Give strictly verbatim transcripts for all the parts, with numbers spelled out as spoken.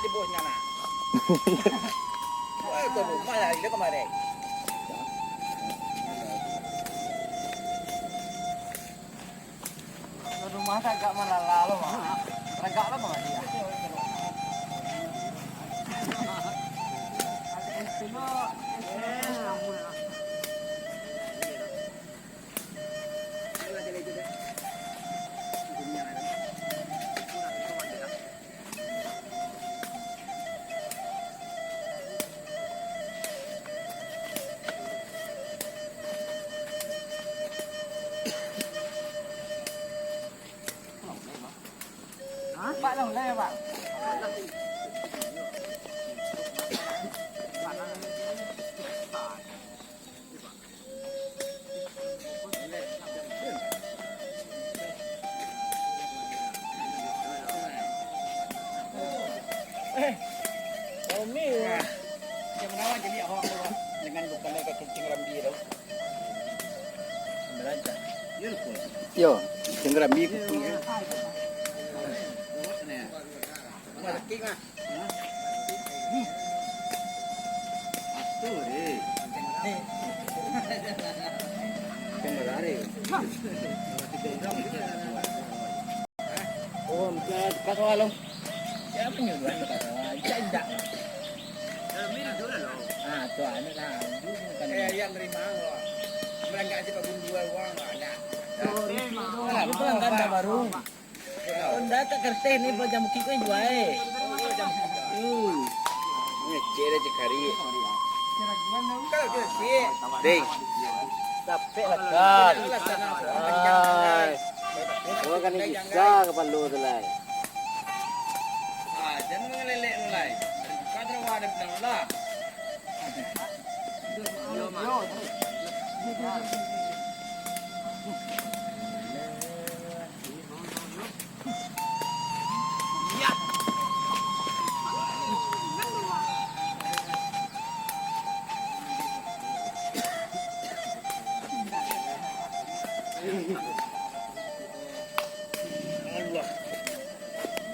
Di bawahnya, nah. Wah, itu rumah lah, dia kemarin. Rumah tak agak malala lo, Mak. Agak lah, Mak, dia. Pak, dah mulai, Pak. Eh, Romi, wah. Macam mana jadi awak tu, wah? Dengan bukan lagi kencing rambi tu. Yo, kencing rambi kuku ya. Wah, kencing ah. Oh, bukan tukar soal, Om. Siapa nyuruh tukar soal? Cak indak. Ah, tu anak lah. Itu bukan. Eh, yang nerima, Om. Berangkat aja, Pak Gundu, uang, Om. Ada. Ah, itu kan dah baru. Honda tak kerteh ni, bajam bukik ko jual, eh. Hmm. Ngecek dah cakari. Deh. Capek lah, Kak. Ai. Gua kan bisa kapalo tu lah. Ah, jangan mengelelek lu, Lai. Kau terlalu ada bilang lah.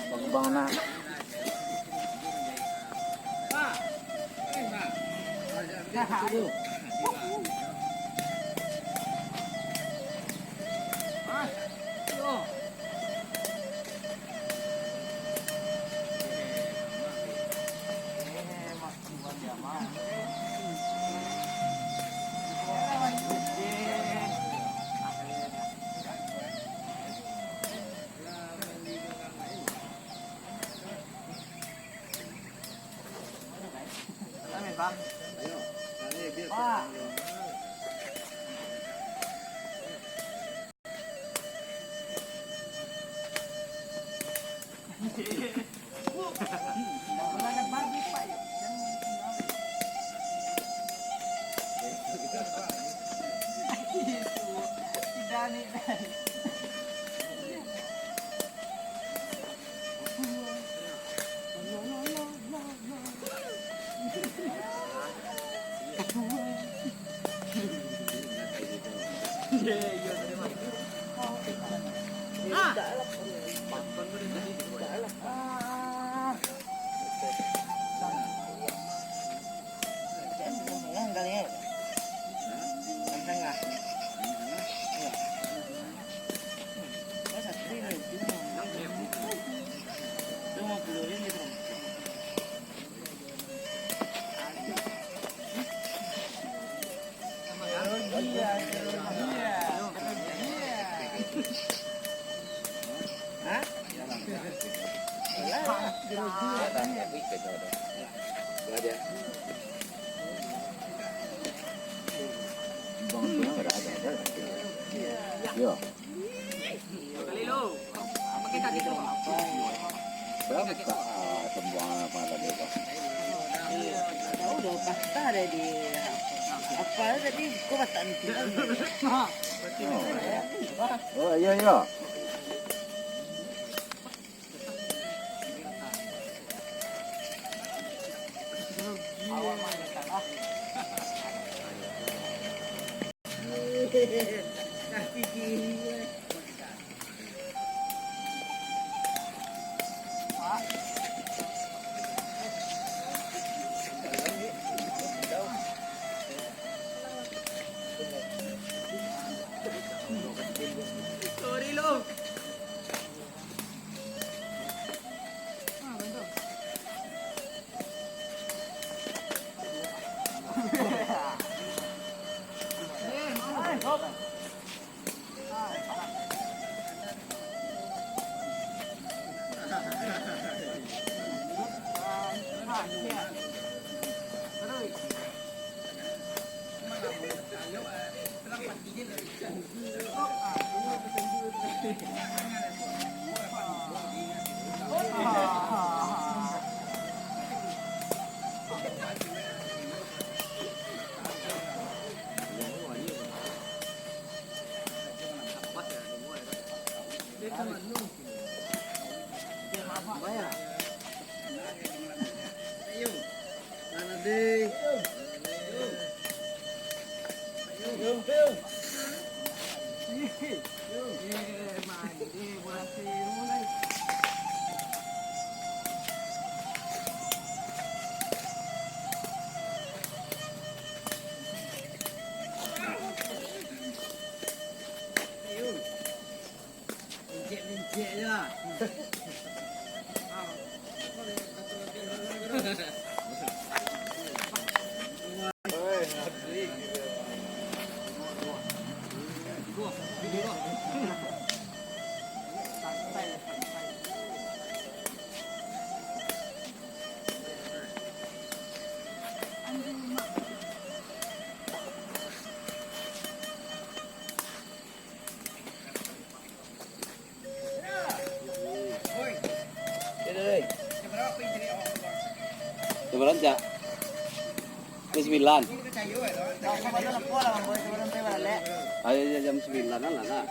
Bang, bang, nak. Yo. Berapa, ah, tembuangan apa tadi tu? Tahu dah, patah dah di apa tadi, kau patah ni. Oh, ya. Oh, iya, iya. Jam berapa, Cak? Jam sembilan. Ayo, jam sembilan lah, nah.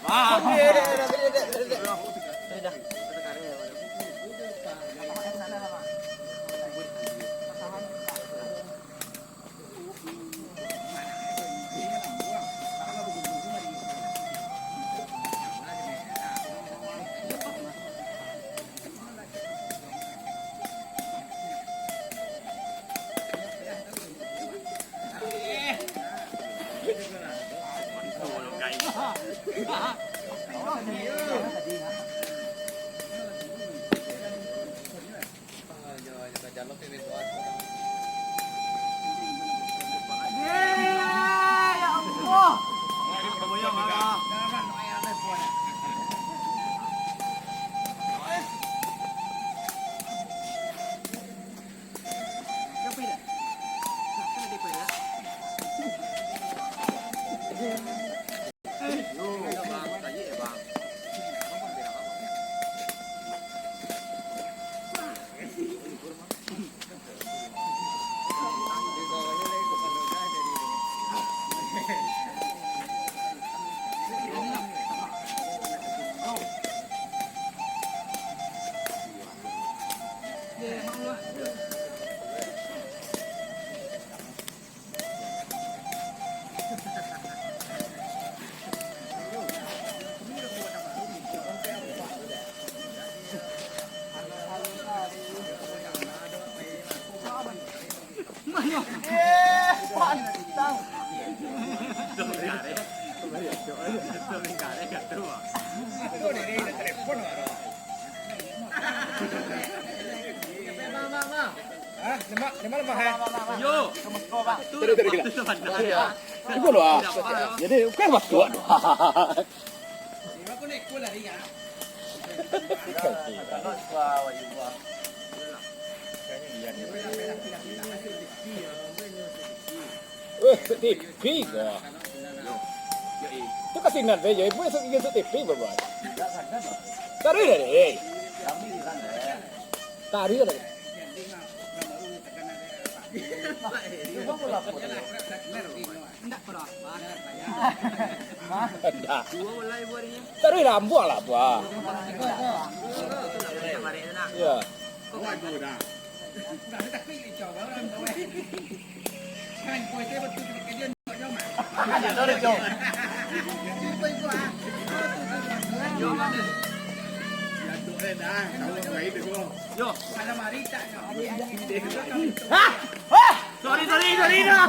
Hah? Lemak, lemak, lemak, eh? Yo. Tadi, tadi, tadi. Itu loh, ah. Jadi, bukan waktu, aduh. Eh, T V ko. Tu kasinan sajo, ibu esok tiga esok T V babuat. Taruih dah deh. Taruih dah deh. Ndak. Taruih dah ambuak lah, buah. Ya. Sorry, sorry, sorry, dah.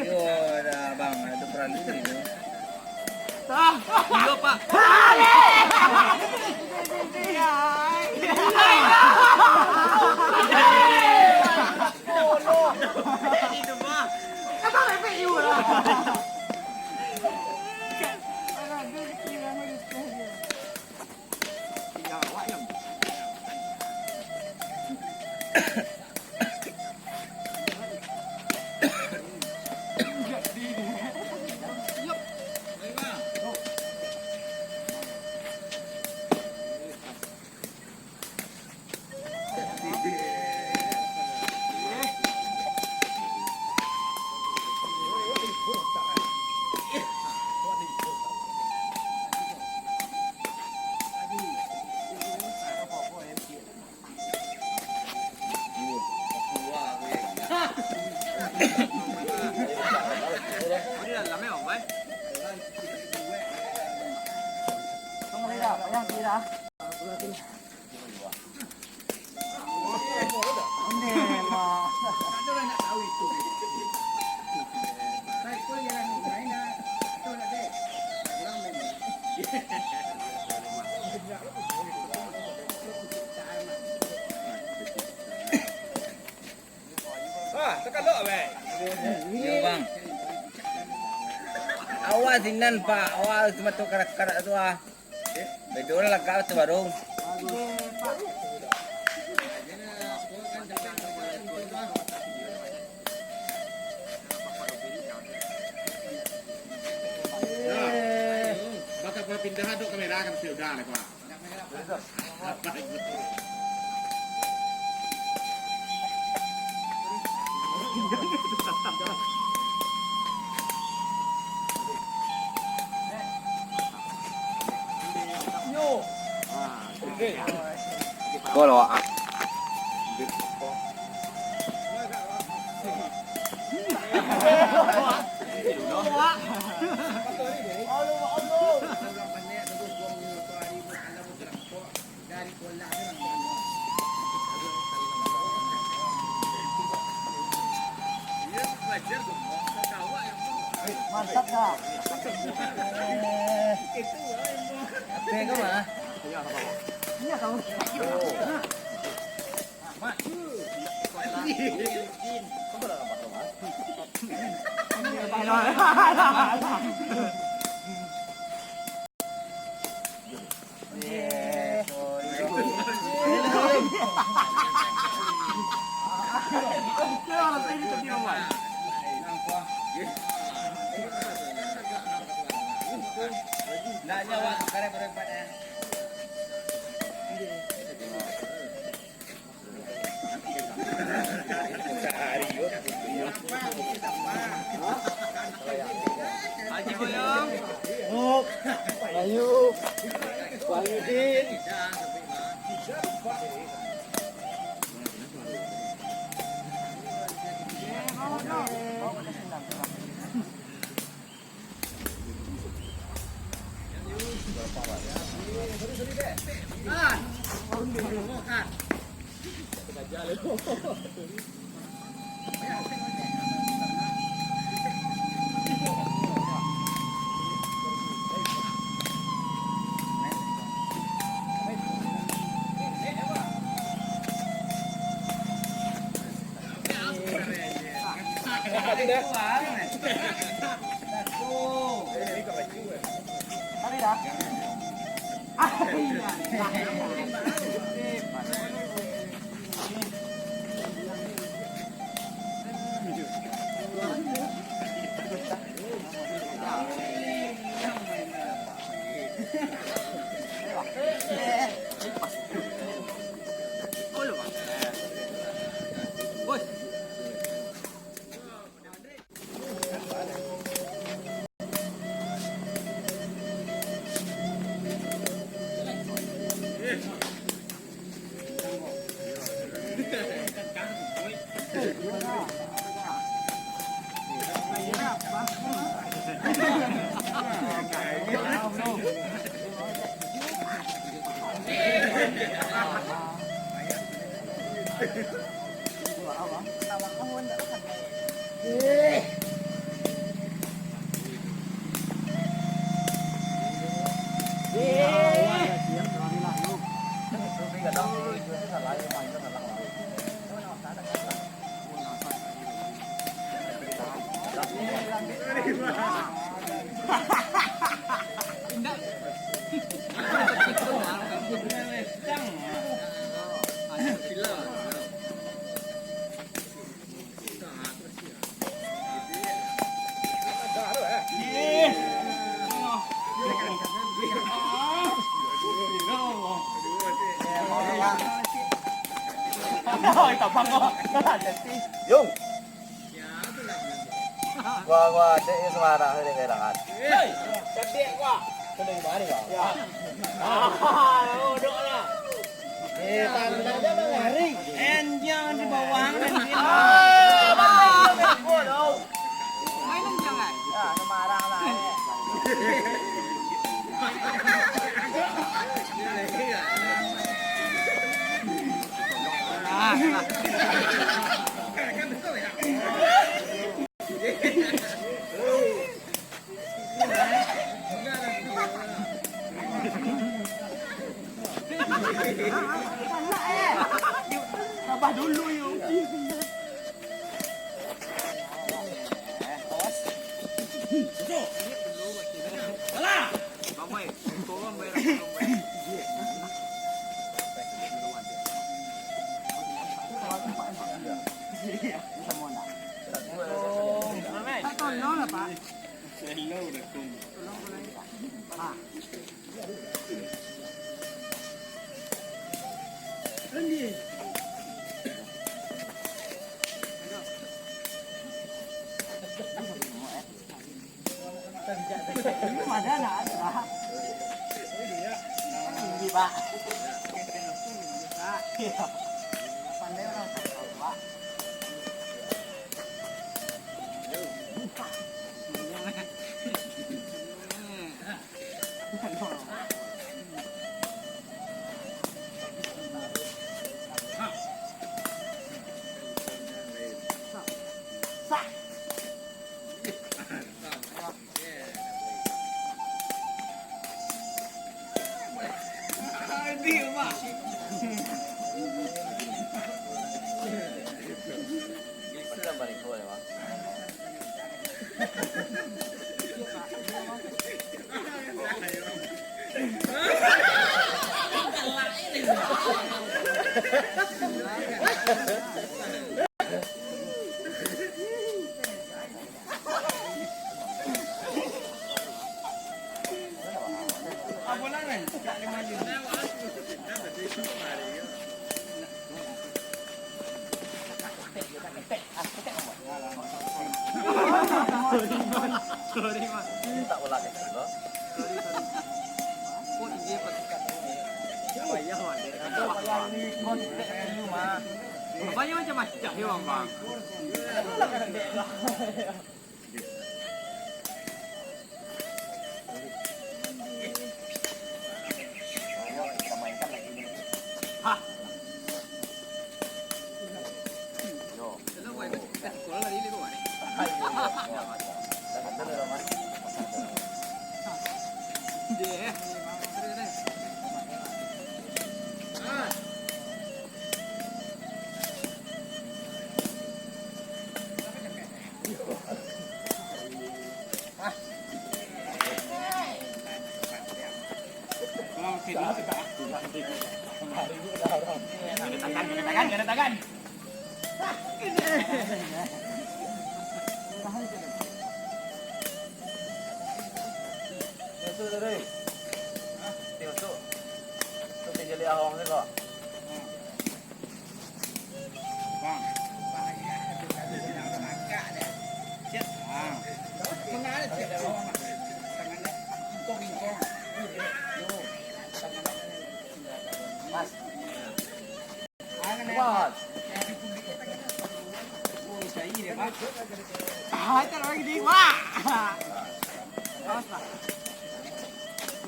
Yo, dah, bang, ada perlu ni. Iyo, Pak. Itu, Pak. Yo, Bang. Awas sinan, Pak. Awas mato karak-karak tu, ah. Bedo lah, lagak tu baru. Baka pindah dok kamera kan sudah lah, Pak. Kalau, ah. Mantap dah. Apa kau mah? Iya kau. Haji Boyong. Ayo. Wahidin. Yung. Gua, gua, dek, ya, suara, dek, berangan. Hei, cadiak gua. Kau dari mana, kau? Ya. Ah, duduk lah. Eh, tanda aja mengari. En, jangan di bawah, en, en. Ah, betul, betul, dong. Main en, jangan. Ya, marah lah, eh. Ah, ah. Sabar dulu, yo. Iya, bisa mau nak? Tak tolong lah, Pak. Tolong, tolong, Pak. Ah. Ini mah ada, ada, Pak. Ini, Pak. Pak. Iya. Pandai orang tahu, Pak. Sorry, Bang. Sorry, Bang. Minta ulang itu, Bang. Sorry, sorry. Oh, iya, Bang. Payah, Bang. Payah ini kontek dulu, Bang. Abang macam-macam ya, Bang, Bang. Hah? Masuk, Doi. Masuk. Tu tinggal di awang tu, kok. Bang. Bang. Mas. Mas. Ah, itu lagi di, wah. Awas lah.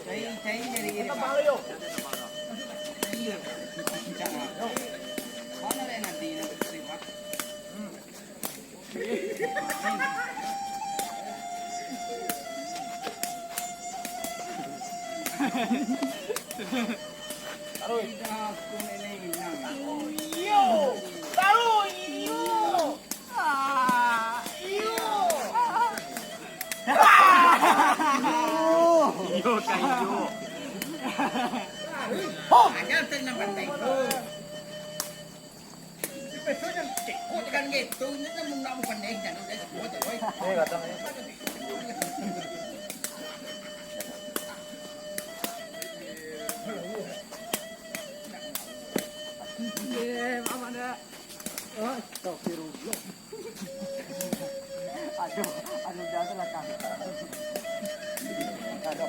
Cai, cai dari kiri, Pak. Iya. Mana dek nanti, nanti, Pak? Taruih. Iyo. Taruih, iyo. Ah, iyo. Iyo ka iyo. Hah! Aja tenang pantai. Betul jan cekok tekan gitu, ini kan mun nak pandai jan udah kuat, oi. Eh, kadang. Eh, maaf, Anda. Astagfirullah. Aduh, aduh, dah tu lah, Kang. Aduh.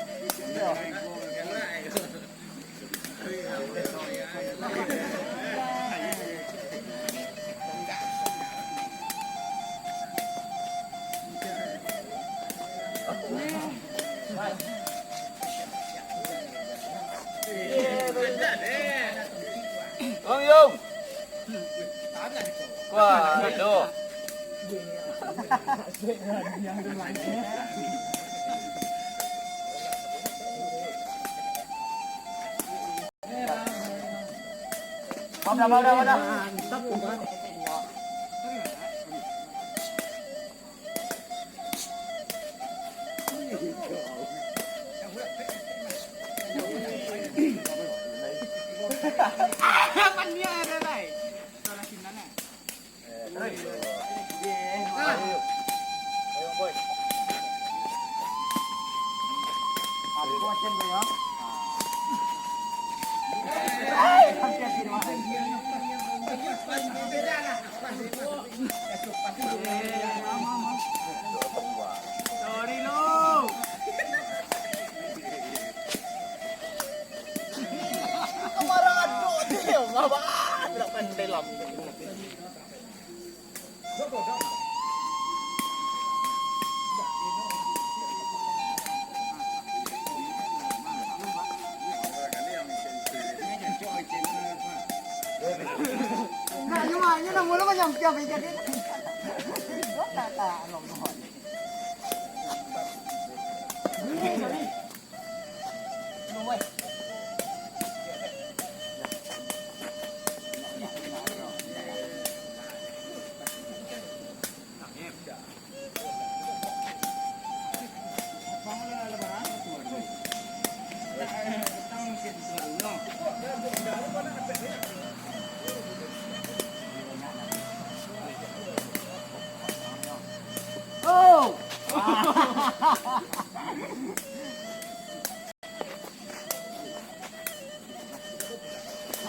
Bang Yong. Wah, itu. Mantap, mantap, mantap. Aman dia ada, Rai. Salah sinyal, eh.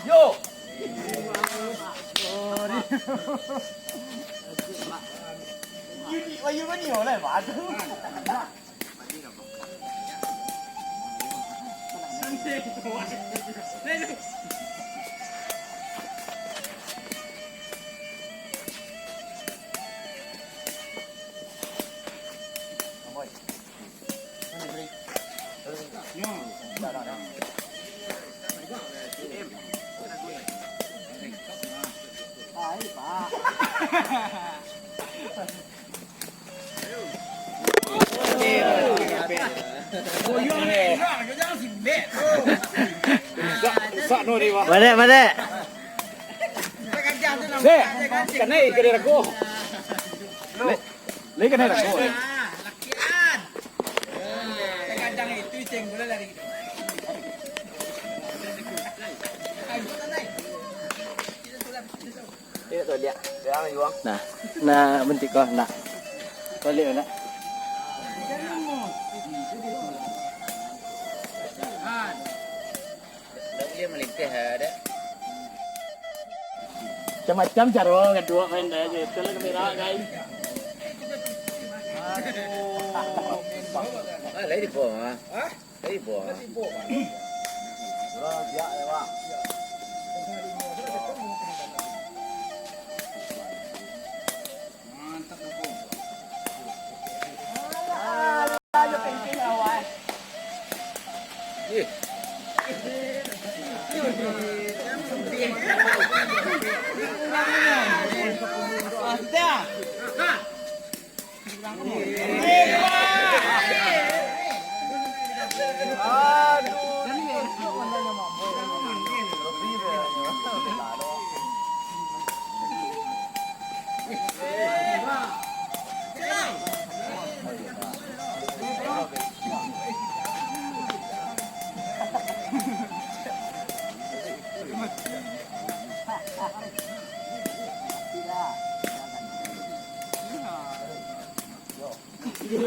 Yo. Yuni, wah, Yuni, oleh batu. Badek, badek. Dek, kanai ka dirago. Lai kanai rago. Ah, lakian. Ah, kadang itu ceng bola lari. Ayo, santai. Tidak tahu dia. Nah, nah, bentik kau, nak. Kau lihat, nak. Dak buliah malinteh, dak. Macam-macam caro kaduo main dah je. Kalau kamera, guys. Ah, lai di bawah, ah. Hah? Lai di bawah, ah. Lai di bawah, ah. Bro, siap ya, Bang. Mantap, Bang.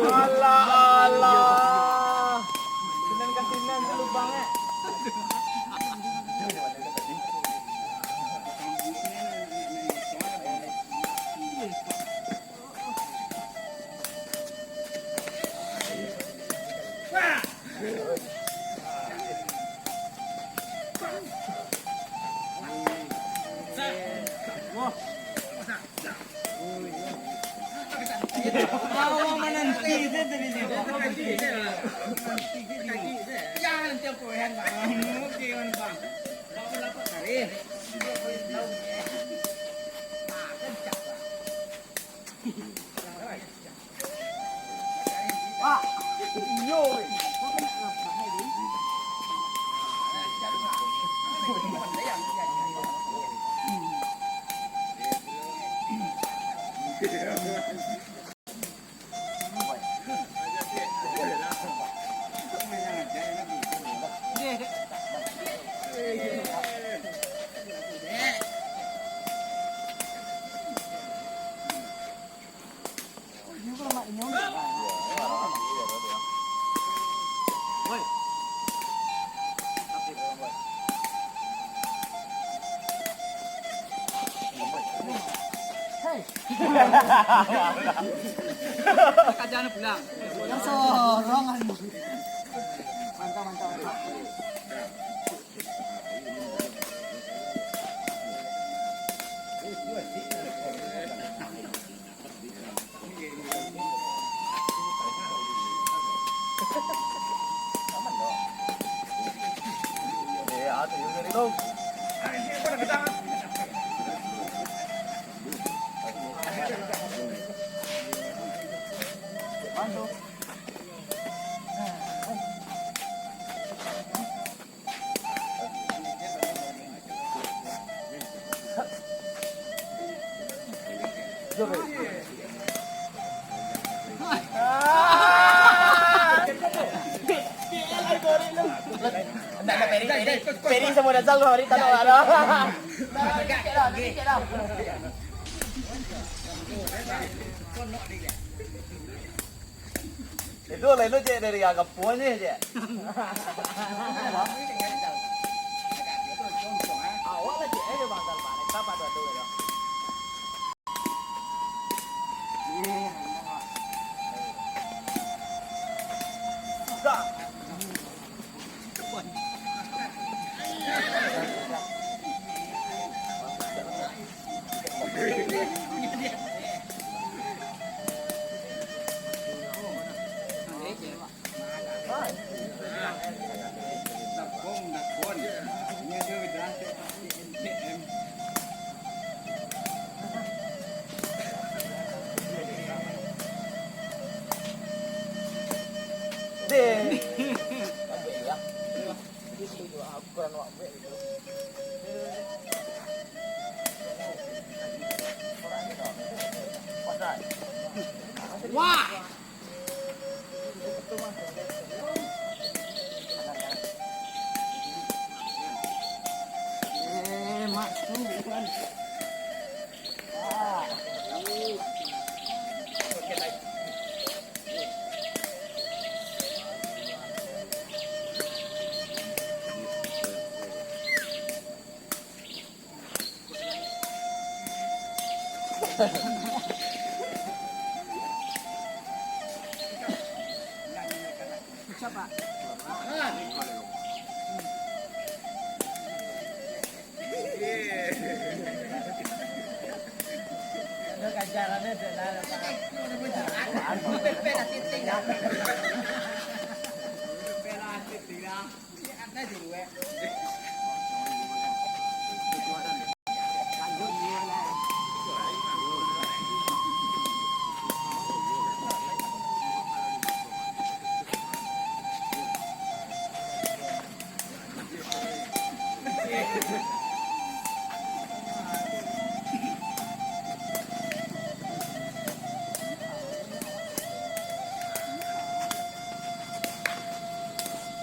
Alah, alah. Sinan ka sinan tu lubang, eh. Hei. Kajaan pulang. Yang sorong. Mantap, mantap, mantap. Ndak ada Peri, Peri. Peri samo Dazal tu hari tak ada. Itu lain tu, Cek, dari agak puan ni, Cek. Awak lah, Cek, eh, Bang Salman. Kita pada tu, ya. Dah. Deh. Wah. Eh, masuk, kan.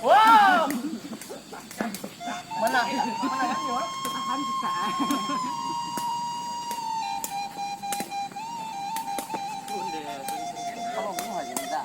Wah! Mana? Mana kan dia? Tahan kita. Kalau mau aja minta.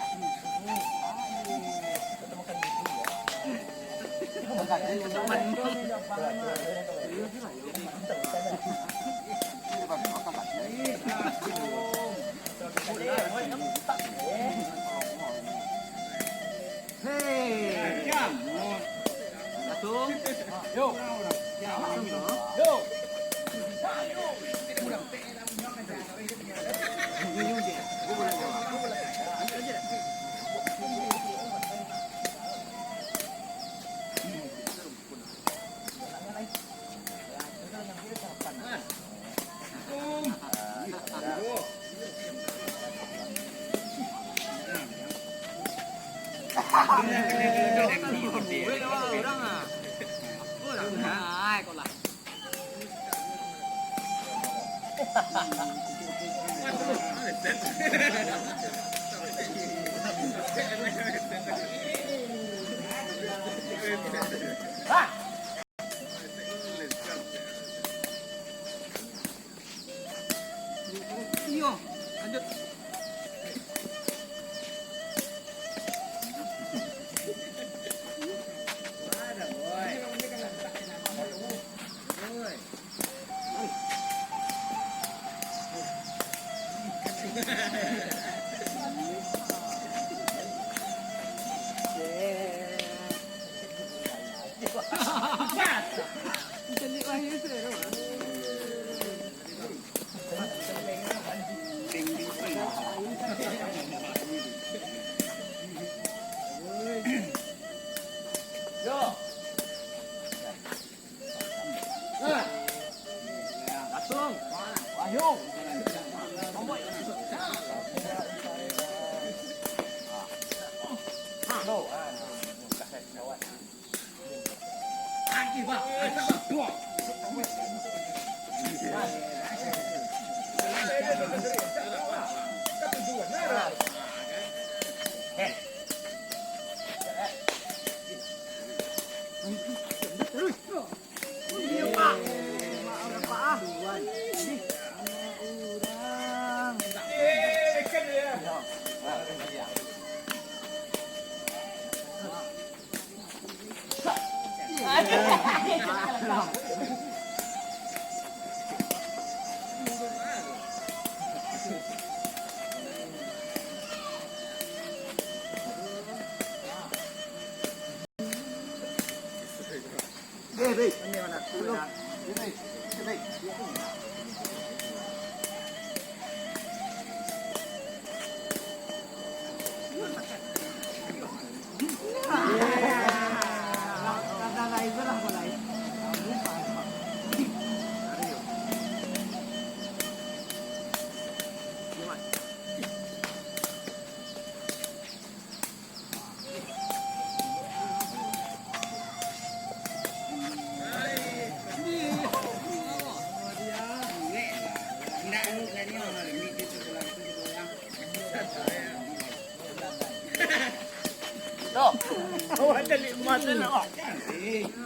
Iyo, lanjut.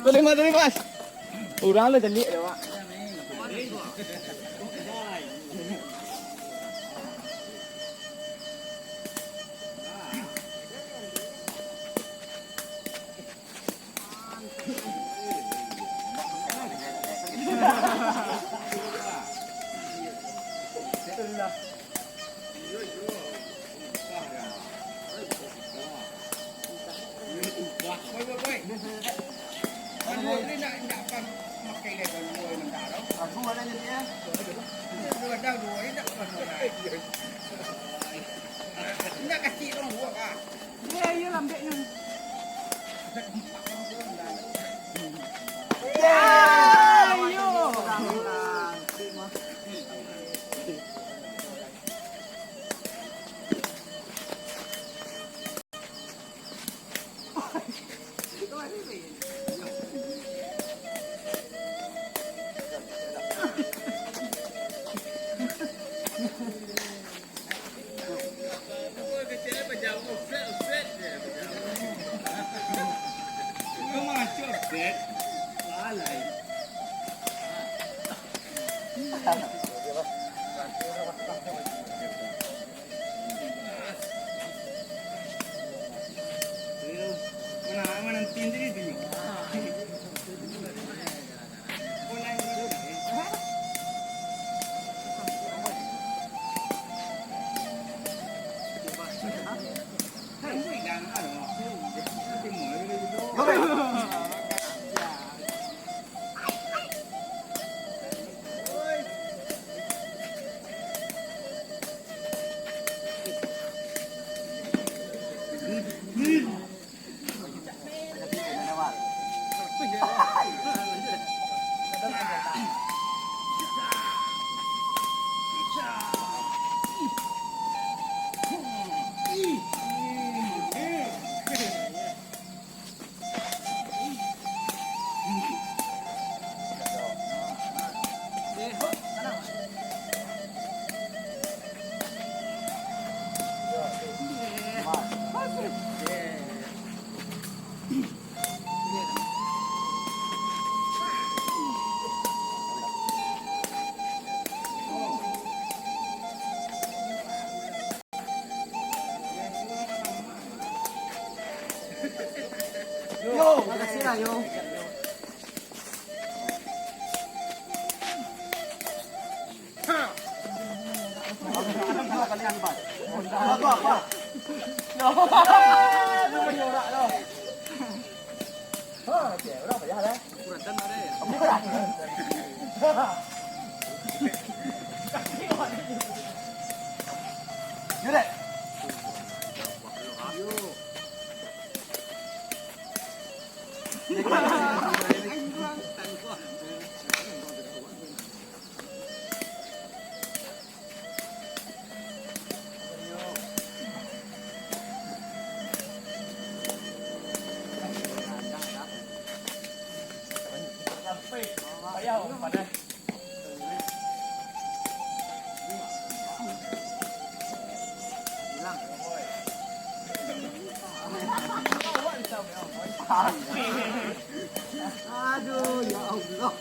Tuh, lima tuh, Mas. Urang lah caliak, Pak. Indak kacik dong, buah, ah. Iyo, iyo, lambeknyo. Iyo. Yo, makasih lah, yo. Apa, apa? No. Lu menyorak tu. Ha, okey, urang payah lah. Kurang dan ada. Yo, dek. Aduh, ya Allah.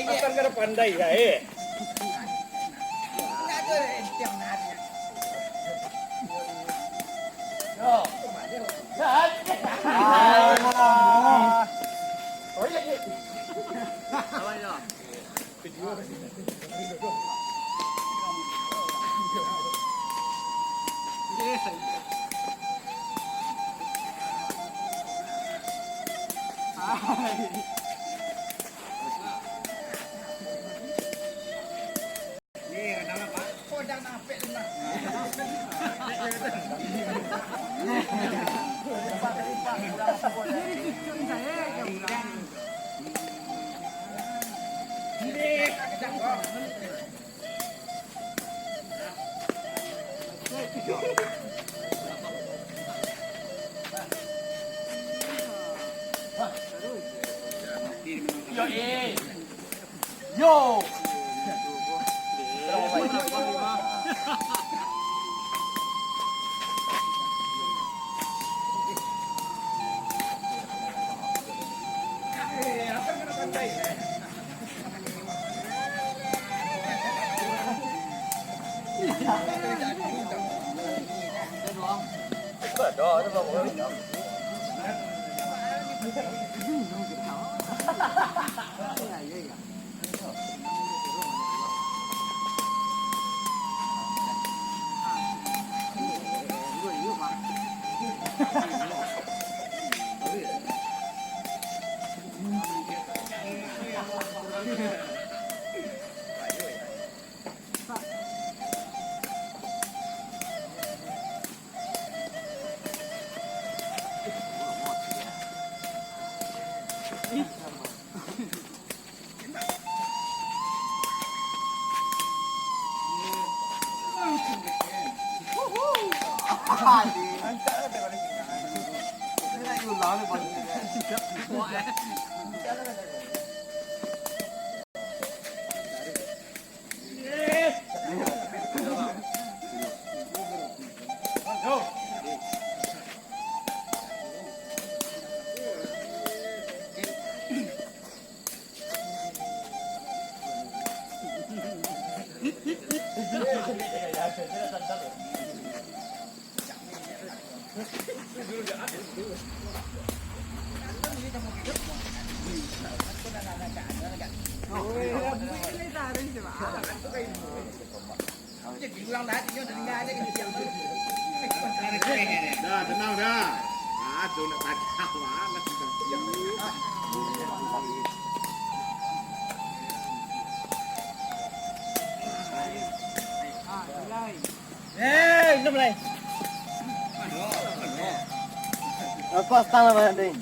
Asal kada pandai ka, eh. Yo, eh. Yo. Dah, tenang dah. Ah, tu nak tajam, ah, nak tajam. Eh, minum lai. Lepas tangan, Bang Ding.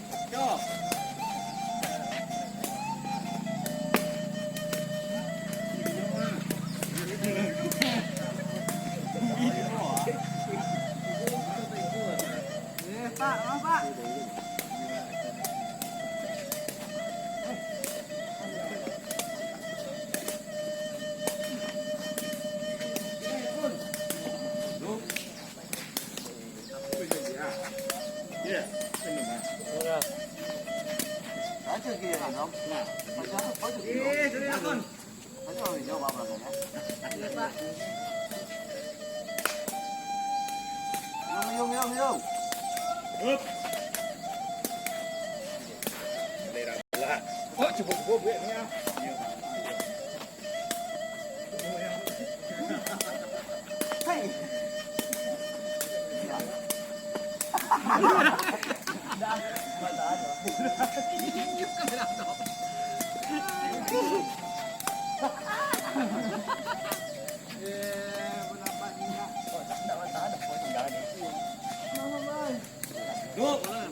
Duh, kalau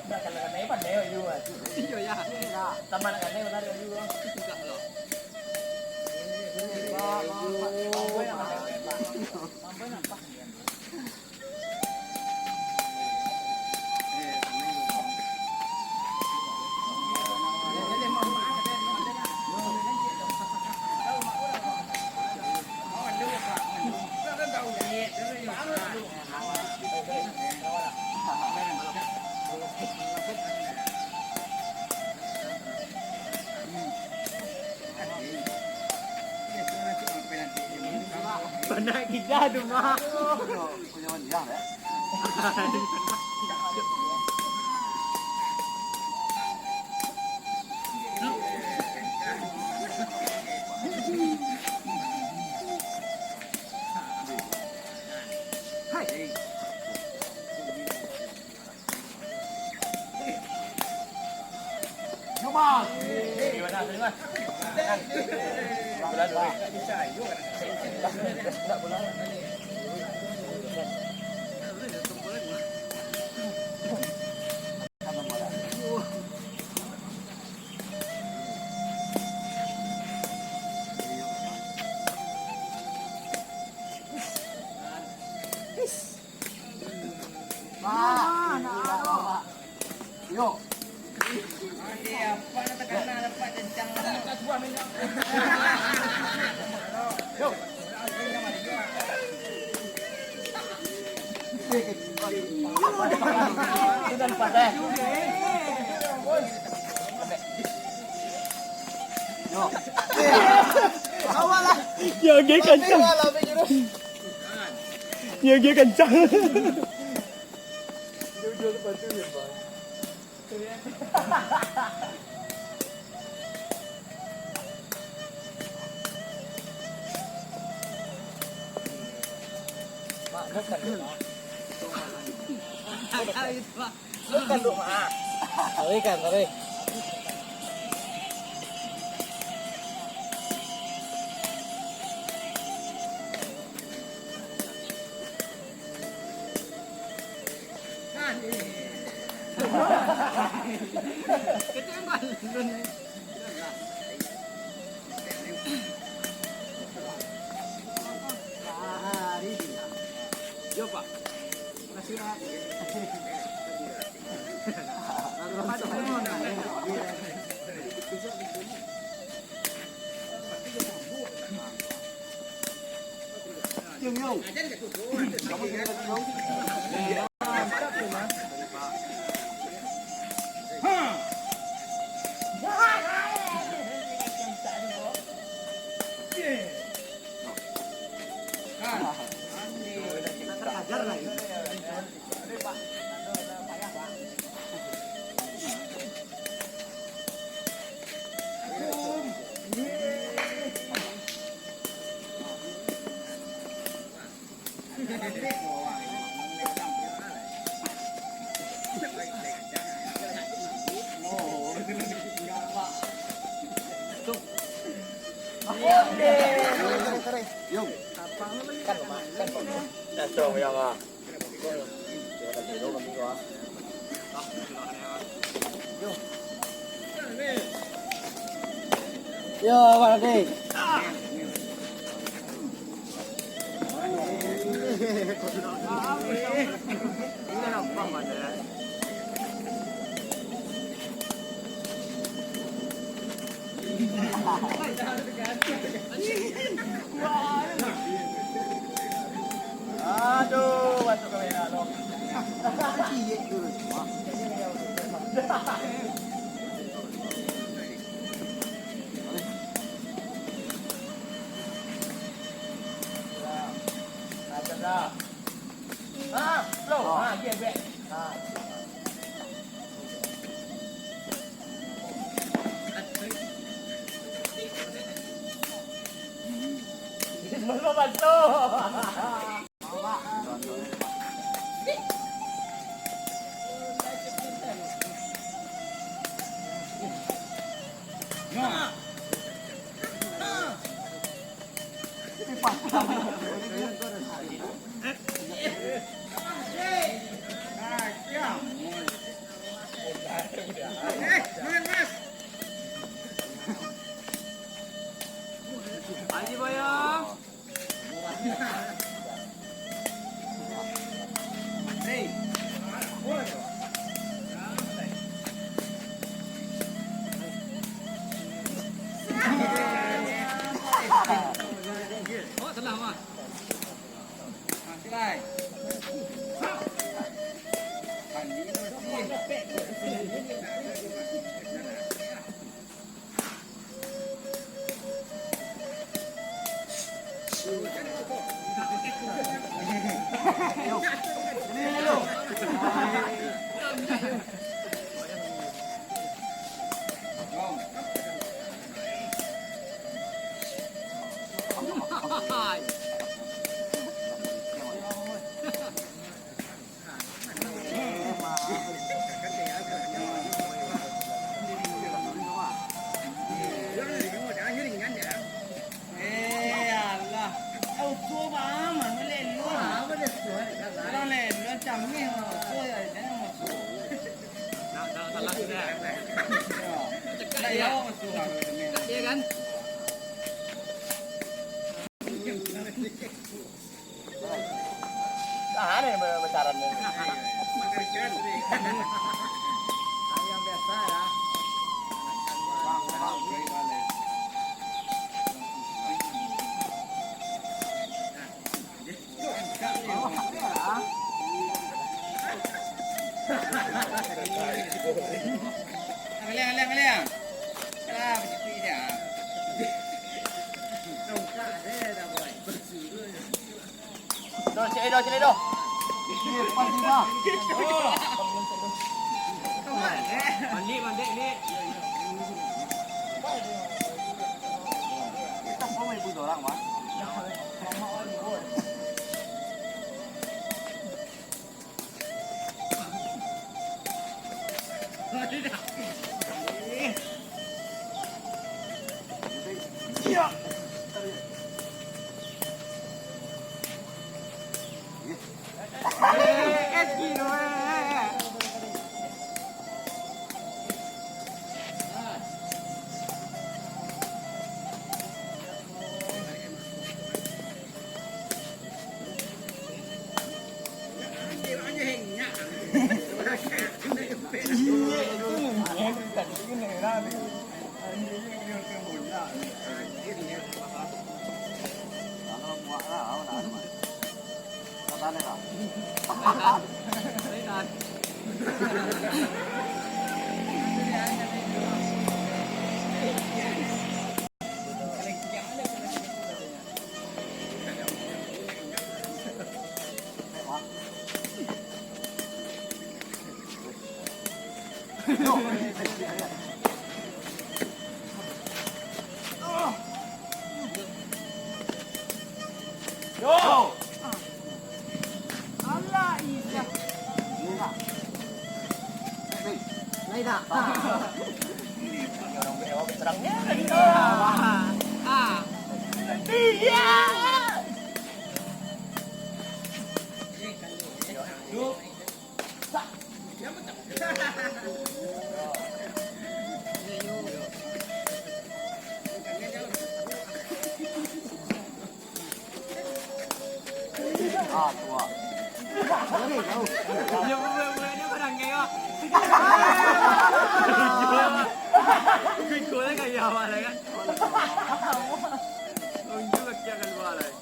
kata pandai juga. Iyo, ya. Tambah nak pandai, pandai juga. Enggak, lo. Panak kita tu, Mak. Yo. Yo. Yo, gaya kancang. Yo, gaya kancang. Tarik kan, tarik. Yo, Pak. Yo, Abang Ade. Aduh, masuk kamera lo. Ah, lo. Ah, dia, dia. Ah. Eh, alah. Eh, utuh apa aman? Melelon. Apa dia utuh? Kalau lelon, camih, utuh ya, jangan masuk. Nak, nak salah sudah. Cekak dia. Cekak dia kan? Nah, ini be-, besaran ini. Yang biasa ya. Kalian, kalian, kalian. Alah, berhenti dah. Doh, cek doh, cek doh. Mandi, mandi, ni. Kita semua ibu orang, Mas. Yo! Ini orang berdewa berserangnya. Ah. Iya. Ah, tua. Dia bulan-bulannya barang kayak. Kuikulah kayak awal kan. Unjuk kaki akan luar lah.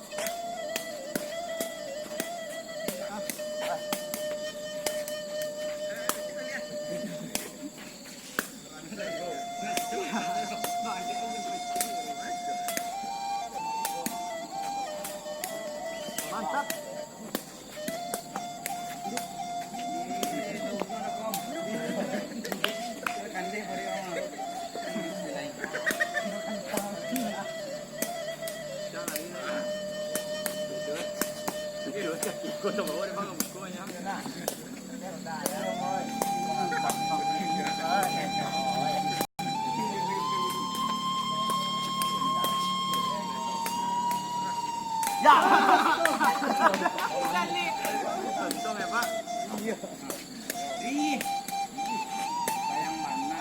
Mantap. Ya. Untung ya, Pak. Ih, sayang mana?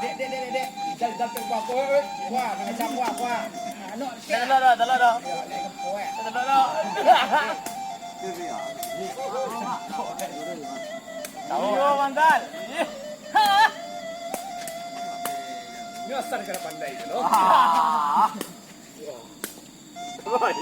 Dek, dek, dek, dek, dek. Jal, jal, jal, kuah, kuah, kuah. Kuah, mangecam, kuah, kuah. Anu, dah, dah, dah, dah, dah. Ya, dah, kuah. Dah, dah, dah. Tahu, Bang Zal. Ini asal kada pandai tu, loh. Ah. Wah. Woi.